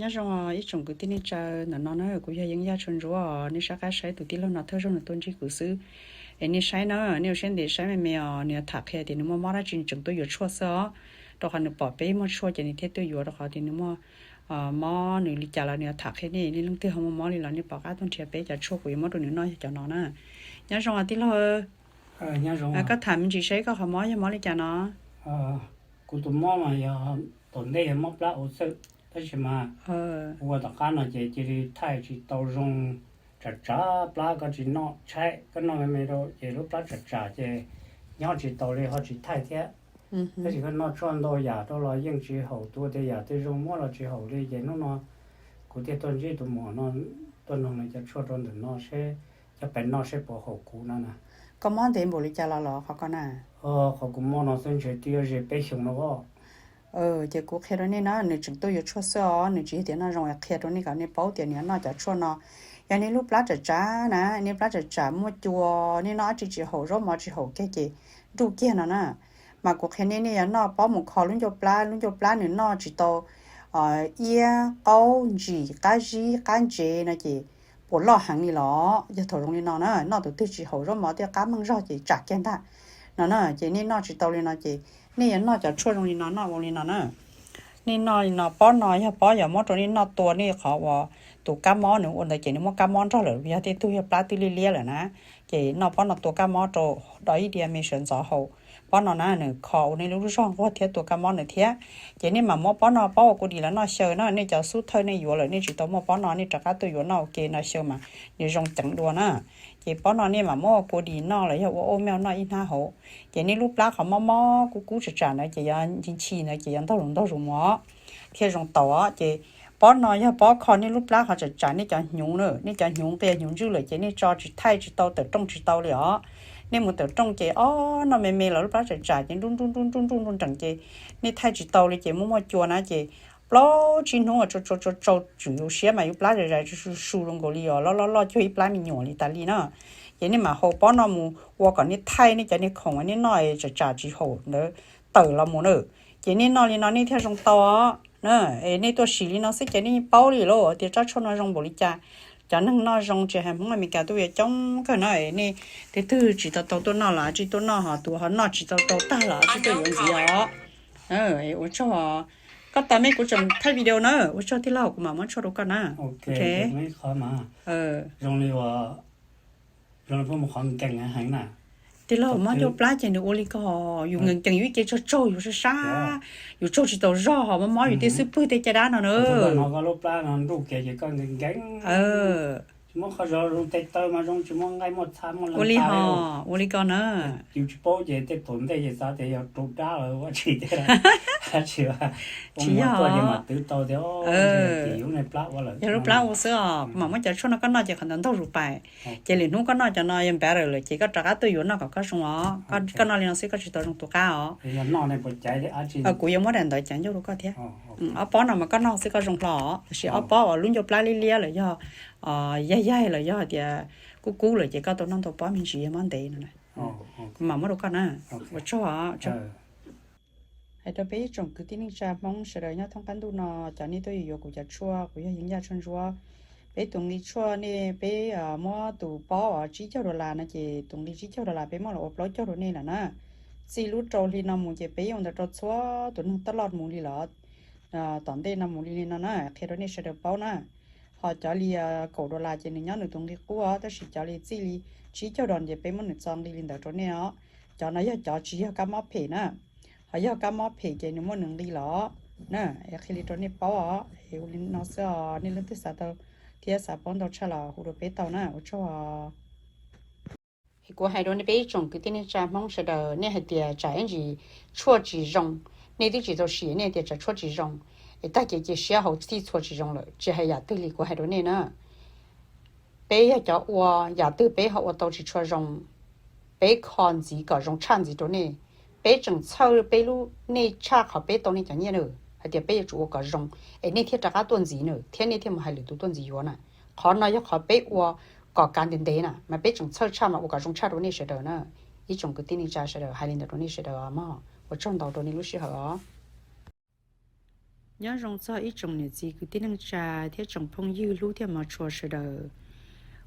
Nyob zoo ib tsoom kwv tij neej tsa ntawm no na, kuv yog Yeeb Yaj Tshuaj Ntsuab. Nej sab qab saib tus tij laug no thawj zaug nws tuaj ntsib kuv xwb. Es nej saib na, nej ua siab ntev saib me me os, nws yuav tham qhia tias nws muaj mob dab tsi nws tseem tuaj yuav tshuaj xwb os. Rau qhov nws pom peb muaj tshuaj ces nws thiaj tuaj yuav, rau qhov tias nws muaj mob nws li cas los nws yuav tham qhia nej. Nej leej twg ho muaj mob li los nej pom qab tuaj nrhiav peb, cov tshuaj kuv yuav muab rau nws noj yog cov no na. Nyob zoo tij laug, koj tham me ntsis saib koj qhov mob yog mob li cas no? Kuv tus mob mas yog tom ntej yog mob plab ua xwb, tab sis mas ua tom qab no ces cia li thaij tsis tau zoo, tsam tsam plab koj tsis noj tshaib, koj noj me me rau ces lub plab tsam tsam ces nyob tsis tau li ho tsis thaij thiab. Tab sis koj noj tshuaj ntau yam rau los yeej tsis haum, tua tej yam tej zoo muab los tsis haum li ces hnub no kuv thiaj tuaj ntsib tus muam no, tuaj noog nws cov tshuaj rau ntawm no seb cov pem noj seb puas haum kuv no na. Koj mob ntev npaum li cas los los qhov ko na? Qhov kuv mob no xwb ntshe twb yuav ze peb xyoos no os. Ces kuv qhia rau nej na, nws tseem tuaj yuav tshuaj xwb os, nws tsis yog tias noj zoo. Qhia rau nej kom nej paub tias nws yuav noj cov tshuaj no. Yog nej lub plab tsam tsam na, nej plab tsam tsam muaj cua, nej noj dab tsi tsis haum, zaub mov tsis haum kiag ces nruj kiag no na. Mas kuv qhia nej, nej yuav noj pob mus kho lub ncauj plab, lub ncauj plab nws noj tsis tau iab, qaub, ntsim, qab zib, qab ntsev no ces puas loj heev li los. Yog thaum zoo li no na, noj tus twg tsis haum, zaub mov tej qab meej zog ces tsam kiag ntag no na. Ces nej noj tsis tau li no ces nej yuav noj cov tshuaj zoo li no, noj ua li no na. Nej noj li no, pob no yog pob yuav muab rau nej noj tua nej qhov uas tus kab mob nws ua ntawd ces nws muaj kab mob nrog lawm, yog tej tug yog plab twb liab liab lawm na. Ces noj pob no tua kab mob rau, do ib diav me sawv ntxov haus. Pob no na nws kho ua nej lub zog nquag thiab tua kab mob nws thiab. Ces nej mam muab pob no, pob ua kuv dim los noj xyaw na. Nej cov xub thawj nej yuav lawm nej tsis tau muaj pob no nej rov qab tuaj yuav noj ua ke no xyaw mas nws zoo ceev dua na. Ces pob no nej mam muab ua kuv dim noj los yog ua ua mej noj ib hnab hauv. Ces nej lub plab qhov mob mob kub kub tsam tsam ntawd ces yuav nchi nchi ntawd ces yuav ntaug zus ntaug zus mus thiaj zoo tau. Ces pob no yog pob kho nej lub plab qhov tsam tsam nej cov hnyuv na, nej cov hnyuv nqia hnyuv ntswj lawm ces nej tso tsis thaij tsis tau, tawm rooj tsis tau li os. Nej mus tawm rooj ces ob noj me me los lub plab tsam tsam ces nruj nruj nruj nruj nruj nreem ces nej thaij tsis tau li ces muaj muaj cua na ces plaub tsib hnub tsau tsau tsau tsum yus siab mas yus plab zais zais su su zoo nkaus li os, loj loj loj cuag ib plab me nyuam li tas li na. Ces nej mam haus pob no mus ua kom nej thaij nej cov niag khoom uas nej noj tsam tsam tsis haum ntawd tawm los mus na. Ces nej noj li no nej thiaj zoo tau os. Es nej tuaj sim li no xwb ces nej yeej paub li lauj tias tsab tshuaj no zoo npaum li cas. Cov neeg noj zoo tsis hais Hmoob Amelikas tuaj yuav coob kawg no. Nej tus twg tsis tau tau tuaj noj los tsis tuaj noj, ho tus ho noj tsis tau tau tag los tsis tuaj yuav ntxiv os. Ua tsaug. Koj tos mej, kuv tseem thaij video na. Ua tsaug tij laug, kuv mam muab tshuaj rau koj na. Tij laug mob ncauj plab ces nws ua li ko, yus nkees nkees yus ib ce tsaug tsaug yus sab sab, yus tsaug tsis tau zog ho mob mob yus tej xub pwg tej caj dab no na. Ua li ho, ua li ko na. Tsis yog, yog lub plab ua xwb os, kuv mam muab cov tshuaj no koj noj ces qhov ntawd ntaug zus pais. Ces lwm hnub koj noj cov no yog better lawm ces koj rov qab tuaj yuav noj kom koj zoo os. Koj noj li no xwb koj tsis tau zoo tus qab os. Kuv yuav muab daim ntawv cav ncauj rau koj thiab. Ob pob no mas koj noj xwb koj zoo hlo os, tab sis ob pob uas lub ncauj plab liab liab lawm yog yaig yaig los yog tias kub kub lawm ces koj tau noj ntau pob me ntsis yog mob ntev no na. Kuv mam muab rau koj na. Ua tsaug. Hais rau peb ib tsoom kwv tij neej tsa Hmoob sawv daws nyob thoob qab ntuj no, cov nej tuaj yuav yuav kuv cov tshuaj, kuv yog Yeeb Yaj Tshuaj Ntsuab. Peb tus nqi tshuaj nej, peb muab tus pob uas tsib caug dollar no ces tus nqi tsib caug dollar peb muab los ua plaub caug rau nej lawm na. Txij lub rau hli no mus ces peb yeej ua ntawd rau txhua tus neeg taj loj mus li lawm. Tom ntej no mus li li no na, qhia rau nej sawv daws paub na. Ho cov li kaum dollar ces nws nyob nws tus nqi qub os, tab sis cov li txij li tsib caug dollar ces peb muab nws txo nqi li ntawd rau nej os. Cov no yog cov tsis yog kab mob phem na. Ho yog kab mob phem ces nws muaj nws nqi los na. Es qhia li rau nej paub os, es ua li no xwb os, nej leej twg xav tau thiab xav paub ntau tshaj los hu rau peb tau na, ua tsaug os. Es kuv hais rau nej peb ib tsoom kwv tij neej tsa Hmoob sawv daws, nej hais tias tsam ib ntsis tshuaj tsis zoo, nej twb tsis tau sim nej tias tsam tshuaj tsis zoo, es tag kev cia siab hauv txij txhua tsis zoo lawm, tsis hais yam twg li kuv hais rau nej na. Peb yog cov ua, yam twg peb ho ua tau tsis tshua zoo, peb kho ntxiv kom zoo tshaj ntxiv rau nej. Peb tseem txhawj peb lub, nej tshaj qhov peb tau nej cov nyiaj na, hais tias peb yuav tsum ua kom zoo, es nej thiaj rov qab tuaj ntxiv na, thiab nej thiaj mus hais lwm tus tuaj ntxiv yuav na. Qhov no yog qhov peb ua kom kav ntev ntev na, mas peb tseem txhawj tshaj mas ua kom zoo tshaj rau nej sawv daws na. Ib tsoom kwv tij neej tsa sawv daws, hais li ntawd rau nej sawv daws os mog. Ua tsaug ntau rau nej lub sij hawm os. Nyob zoo txog ib tsoom niam txiv kwv tij neej tsa thiab tsoom phooj ywg hlub thiab hmov tshua sawv daws.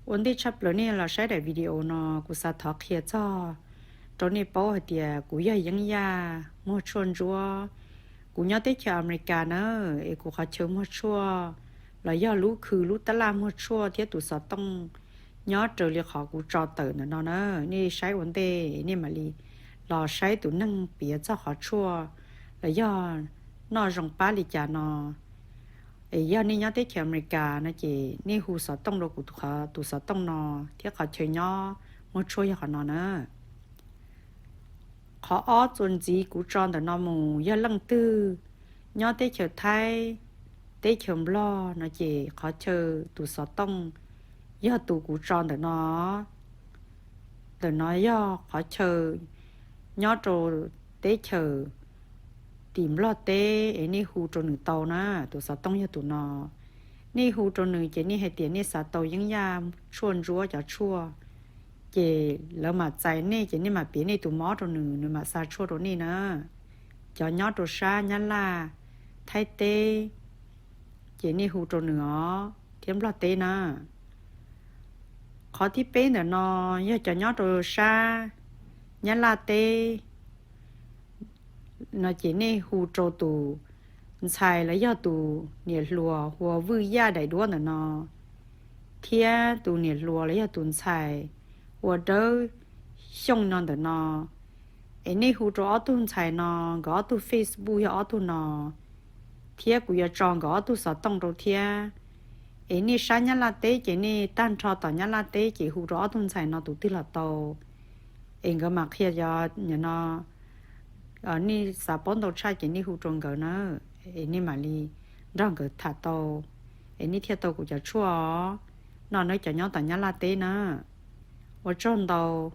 Ua ntej tshaj plaws nej los saib daim video no, kuv xav thov qhia txog rau nej paub hais tias kuv yog Yeeb Yaj muag tshuaj ntsuab. Kuv nyob teb chaws Amelikas na, es kuv qhov chaw muag tshuaj los yog lub khw lub tab laj muag tshuaj thiab tus xov tooj nyob raws li qhov kuv tso tawm ntawm no na. Nej saib ua ntej nej mam li los saib tus neeg piav txog qhov tshuaj los yog noj zoo pab li cas no. Es yog nej nyob teb chaws Amelikas no ces nej hu xov tooj rau kuv tus xov tooj no thiab qhov chaw nyob muag tshuaj yog qhov no na. Qhov ob txuas ntxiv kuv tso ntawm no mus yog leej twg nyob teb chaws Thaib, teb chaws Nplog no ces qhov chaw tus xov tooj yog tus kuv tso ntawm no. Ntawm no yog qhov chaw nyob rau teb chaws tim Nplog teb es nej hu rau nws tau na, tus xov tooj yog tus no. Nej hu rau nws ces nej hais tias nej xav tau Yeeb Yaj tshuaj ntsuab cov tshuaj, ces lawv mam txais nej ces nej mam piav nej tus mob rau nws, nws mam xa tshuaj rau nej na. Cov nyob rau sab Nyab Laj, Thaib teb, ces nej hu rau nws os thiab Nplog teb na. Qhov thib peb ntawm no yog cov nyob rau sab Nyab Laj teb no ces nej hu rau tus ntxhais los yog tus niam hluas hu ua Vwj Yaj daim duab ntawm no, thiab tus niam hluas los yog tus ntxhais hu ua Dawb Xyooj no ntawm no. Es nej hu rau ob tug ntxhais no, nkawd ob tug Facebook yog ob tug no, thiab kuv yuav tso nkawd ob tug xov tooj rau thiab. Es nej sab Nyab Laj teb ces nej tag nrho tom Nyab Laj teb ces hu rau ob tug ntxhais no tus twg los tau. Es nkawd mam qhia cov no, nej xav paub ntau tshaj ces nej hu rau nkawd na, es nej mam li nrog nkawd tham tau, es nej thiaj tau kuv cov tshuaj os. No nawb cov nyob tom Nyab Laj teb na. Ua tsaug ntau.